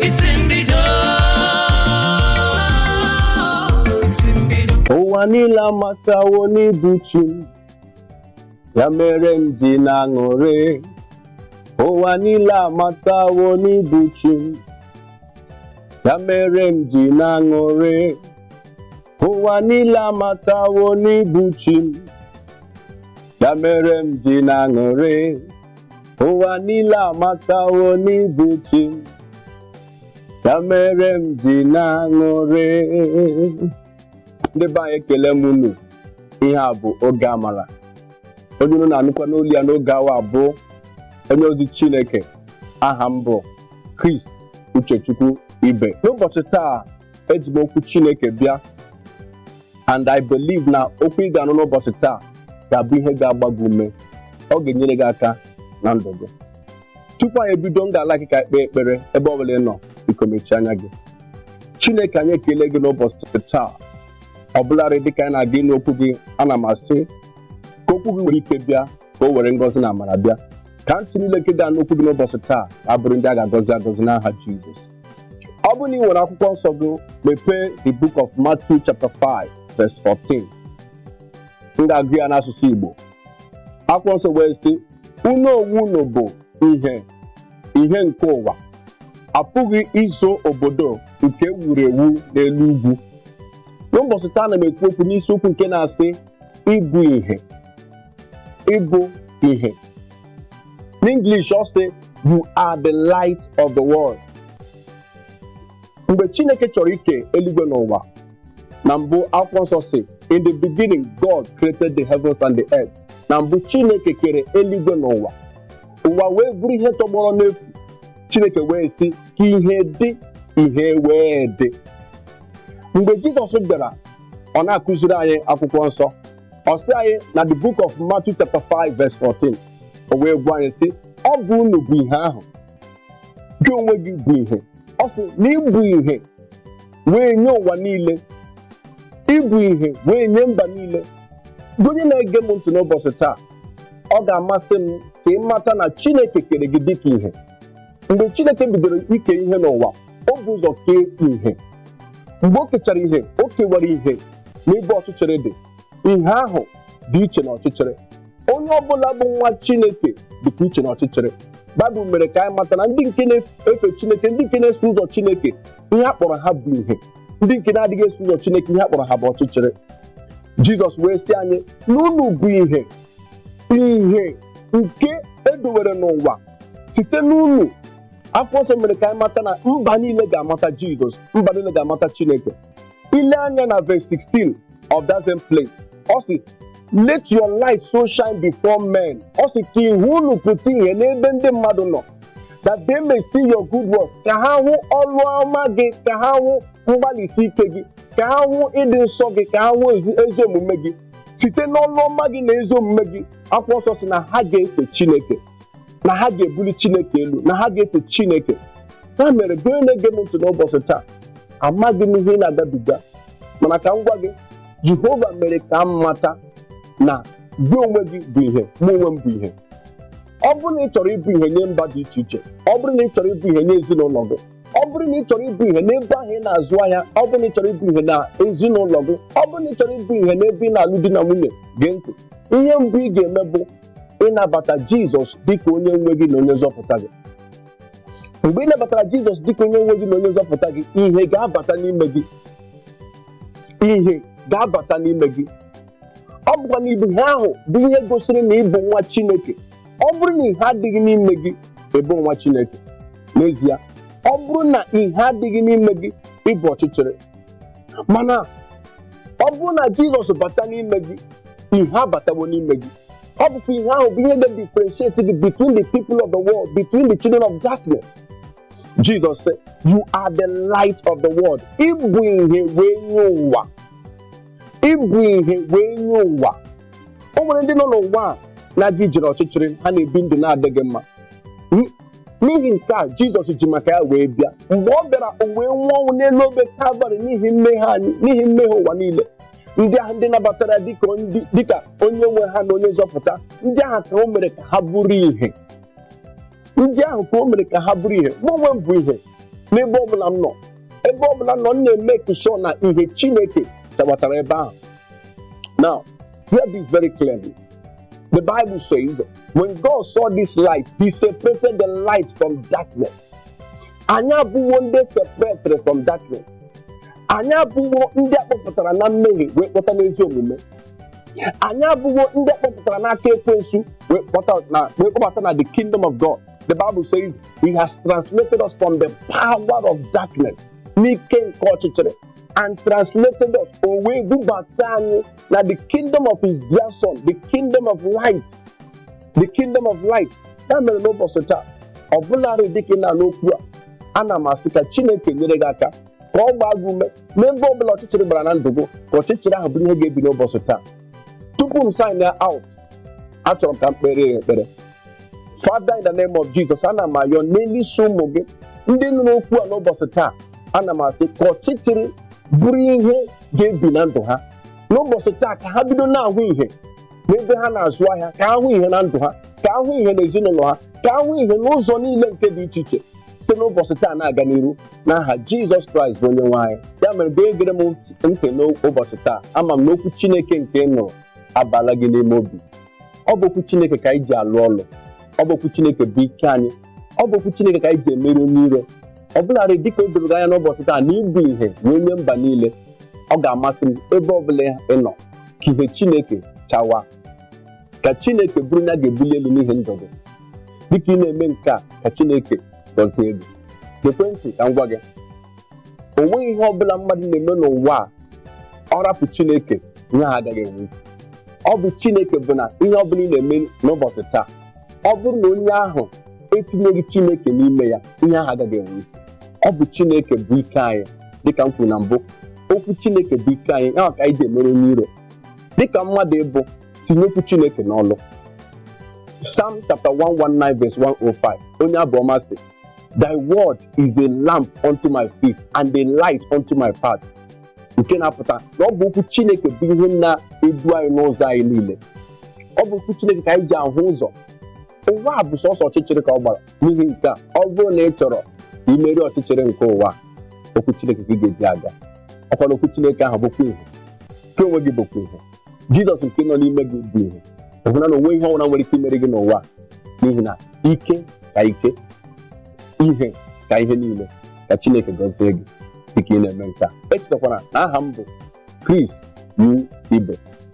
Isi mbido, isi mbido. Ụwa niile amatawo n'ịbụ chi m, ya mere m ji na-aṅụrị. Ụwa niile amatawo n'ịbụ chi m, ya mere m ji na-aṅụrị. Ụwa niile amatawo n'ịbụ chi m, ya mere m ji na-aṅụrị. Ụwa niile amatawo n'ịbụ chi m, ya mere m ji na-aṅụrị. Ndị be anyị, ekele m unu. Ihe a bụ Oge Amara. Onye unu na-anụkwa n'olu ya n'oge awa abụọ, onye ozi Chineke, aha m bụ Chris Uchechukwu Ibe. N'ụbọchị taa, eji m okwu Chineke bịa, and I believe na okwu ị ga-anụ n'ụbọchị taa ga-abụ ihe ga-agba gị ume. Ọ ga-enyere gị aka na ndụ gị. Tupu anyị ebido, m ga-ala gị ka ekpe ekpere. Ebe ọ bụla ị nọ, biko mechie anya gị. Chineke anyị, ekele gị n'ụbọchị taa. Ọbụlarị dịka anyị na-aga ịnụ okwu gị, ana m asị ka okwu gị nwere ike bịa, ka o were ngọzi na amara bịa, ka ntị niile nke ga-anụ okwu gị n'ụbọchị taa abụrụ ndị a ga-agọzi agọzi n'aha Jizọs. Ọ bụrụ na ị nwere akwụkwọ nsọ gị, mepee the book of Matthew chapter 5 verse 14. M ga-agụ ya n'asụsụ Igbo. Akwụkwọ nsọ wee sị, "Unu onwe unu bụ ihe nke ụwa. Apụghị izo obodo nke ewuru ewu n'elu ugwu." N'ụbọchị taa, ana m ekwu okwu n'isiokwu nke na-asị ịbụ ihe. Ịbụ ihe. N'English, ọ sị, "You are the light of the world." Mgbe Chineke chọrọ ike eluigwe n'ụwa na mbụ, akwụkwọ nsọ si, "In the beginning God created the heavens and the earth." Na mbụ Chineke kere eluigwe n'ụwa. Ụwa wee bụrụ ihe tọgbọrọ n'efu. Chineke wee sị, "Ka ihe dị." Ihe wee dị. Mgbe Jizọs bịara, ọ na-akụziri anyị akwụkwọ nsọ. Ọ sị anyị na the book of Matthew chapter 5 verse 14, o wee gwa anyị sị, "Ọ bụ unu bụ ihe ahụ." Gị onwe gị bụ ihe. Ọ sị na ịbụ ihe wee nye ụwa niile, ịbụ ihe wee nye mba niile. Gị onye na-ege m ntị n'ụbọchị taa, ọ ga-amasị m ka ị mata na Chineke kere gị dịka ihe. Mgbe Chineke bidoro ike ihe n'ụwa, o bụ ụzọ kee ihe. Mgbe o kechara ihe, o kewara ihe n'ebe ọchịchịrị dị. Ihe ahụ dị iche na ọchịchịrị. Onye ọbụla bụ nwa Chineke dịkwa iche na ọchịchịrị. Baịbụl mere ka anyị mata na ndị nke na-efe Chineke, ndị nke na-eso ụzọ Chineke, ihe a kpọrọ ha bụ ihe. Ndị nke na-adịghị eso ụzọ Chineke, ihe a kpọrọ ha bụ ọchịchịrị. Jizọs wee sị anyị na unu bụ ihe, ihe nke edowere n'ụwa. Site n'unu, akwụkwọ nsọ mere ka anyị mata na mba niile ga-amata Jizọs, mba niile ga-amata Chineke. Ile anya na verse 16 of that same place, ọ sị, "Let your light so shine before men." Ọ sị ka ihe unu pụta ihe n'ebe ndị mmadụ nọ, "that they may see your good works." Ka ha hụ ọrụ ọma gị, ka ha hụ mgbalịsi ike gị, ka ha hụ ịdị nsọ gị, ka ha hụ ezi omume gị. Site n'ọrụ ọma gị na ezi omume gị, akwụkwọ nsọ sị na ha ga-efe Chineke, na ha ga-ebuli Chineke elu, na ha ga-efe Chineke. Ya mere, gị onye na-ege m ntị n'ụbọchị taa, amaghị m ihe ị na-agabiga, mana ka m gwa gị, Jehova mere ka m mata na gị onwe gị bụ ihe, mụ onwe m bụ ihe. Ọ bụrụ na ị chọrọ ịbụ ihe nye mba dị iche iche, ọ bụrụ na ị chọrọ ịbụ ihe nye ezinụlọ gị, ọ bụrụ na ị chọrọ ịbụ ihe n'ebe ahụ ị na-azụ ahịa, ọ bụrụ na ị chọrọ ịbụ ihe na ezinụlọ gị, ọ bụrụ na ị chọrọ ịbụ ihe n'ebe ị na-alụ di na nwunye, gee ntị. Ihe mbụ ị ga-eme bụ ịnabata Jizọs dịka onye nwe gị na onye nzọpụta gị. Mgbe ị nabatara Jizọs dịka onye nwe gị na onye nzọpụta gị, ihe ga-abata n'ime gị. Ihe ga-abata n'ime gị. Ọ bụkwa na ibu ihe ahụ bụ ihe gosiri na ịbụ nwa Chineke. Ọ bụrụ na ihe adịghị n'ime gị, ịbụ nwa Chineke n'ezie? Ọ bụrụ na ihe adịghị n'ime gị, ịbụ ọchịchịrị. Mana ọ bụrụ na Jizọs bata n'ime gị, ihe abatawo n'ime gị. Ọ bụkwa ihe ahụ bụ ihe ga-differentiate gị between the people of the world, between the children of darkness. Jesus said, "You are the light of the world." Ịbụ ihe wee nye ụwa. Ịbụ ihe wee nye ụwa. O nwere ndị nọ n'ụwa a na-aga ije n'ọchịchịrị. Ha na-ebi ndụ na-adịghị mma. N'ihi nke a, Jizọs ji maka ya wee bịa. Mgbe ọ bịara, o wee nwụọ ọnwụ n'elu obe Kalvarị n'ihi mmehie anyị, n'ihi mmehie ụwa niile. Ndị ahụ ndị nabatara ya dịka onye nwe ha na onye nzọpụta, ndị ahụ ka o mere ka ha bụrụ ihe. Ndị ahụ ka o mere ka ha bụrụ ihe. Mụ onwe m bụ ihe. N'ebe ọbụla m nọ, ebe ọbụla m nọ, m na-eme sure na ihe Chineke chabatara ebe ahụ. Now, hear this very clearly. The Bible says, when God saw this light, he separated the light from darkness. Anyị abụwo ndị separated from darkness. Anyị abụwo ndị akpọpụtara na mmehie wee kpọta n'ezi omume. Anyị abụwo ndị akpọpụtara n'aka ekwensu wee kpọbata na the kingdom of God. The Bible says he has translated us from the power of darkness, n'ike nke ọchịchịrị, and translated us, o wee bubata anyị na the kingdom of his dear son, the kingdom of light, the kingdom of light. Ya mere n'ụbọchị taa, ọ bụlarị dịka ị na-anụ okwu a, ana m asị ka Chineke nyere gị aka, ka ọ gbaa gị ume n'ebe ọbụla ọchịchịrị gbara na ndụ gị, ka ọchịchịrị ahụ bụrụ ihe ga-ebi n'ụbọchị taa. Tupu m sign out, achọrọ m ka m kpere ya ekpere. Father, in the name of Jesus, ana m ayọ n'elu isi ụmụ gị ndị nụrụ okwu a n'ụbọchị taa, ana m asị ka ọchịchịrị bụrụ ihe ga-ebi na ndụ ha n'ụbọchị taa, ka ha bido na-ahụ ihe n'ebe ha na-azụ ahịa, ka ha hụ ihe na ndụ ha, ka ha hụ ihe n'ezinụlọ ha, ka ha hụ ihe n'ụzọ niile nke dị iche iche, site n'ụbọchị taa na-aga n'iru, n'aha Jizọs Kraịst bụ onye nwe anyị. Ya mere, gee gere m ntị n'ụbọchị taa, ama m na okwu Chineke nke ị nụrụ abala gị n'ime obi. Ọ bụ okwu Chineke ka anyị ji alụ ọlụ, ọ bụ okwu Chineke bụ ike anyị, ọ bụ okwu Chineke ka anyị ji emeri onye iro. Ọ bụlarị dịka o doro gị anya n'ụbọchị taa na ịbụ ihe nye onye mba niile, ọ ga-amasị m ebe ọbụla ị nọ ka ihe Chineke chawa, ka Chineke bụrụ na ga-ebuli elu n'ihi ndụ gị. Dịka ị na-eme nke a, ka Chineke gọzie gị. Gekwe ntị ka m gwa gị, o nweghị ihe ọbụla mmadụ na-eme n'ụwa a ọ rapụ Chineke, ihe ha agaghị enwe isi. Ọ bụ Chineke bụ na ihe ọbụla ị na-eme n'ụbọchị taa, ọ bụrụ na onye ahụ etinyeghị Chineke n'ime ya, ihe ahụ agaghị enwe isi. Ọ bụ Chineke bụ ike anyị, dịka m kwuru na mbụ, okwu Chineke bụ ike anyị, ya ka anyị ji emere onye iro. Dịka mmadụ ịbụ, tinye okwu Chineke n'ọlụ. Psalm chapter 119 verse 105, onye abụọma sị, Thy word is a lamp unto my feet and a light unto my path. Nke na-apụta na ọ bụ okwu Chineke bụ ihe na-edu anyị n'ụzọ anyị niile. Ọ bụ okwu Chineke ka anyị ji ahụ ụzọ. Ụwa a bụ sọsọ ọchịchịrị ka ọ gbara. N'ihi nke a, ọ bụrụ na ị chọrọ imeri ọchịchịrị nke ụwa, okwu Chineke ka ị ga-eji aga. Ọkwa na okwu Chineke ahụ bụkwa ihe, nke onwe gị bụkwa ihe. Jizọs nke nọ n'ime gị bụ ihe. Hụna na onwe ihe ọbụla nwere ike imeri gị n'ụwa, n'ihi na ike ka ike, ihe ka ihe niile. Ka Chineke gọzie gị dịka ị na-eme nke a. Echetakwara na aha m bụ Chris U. Ibe.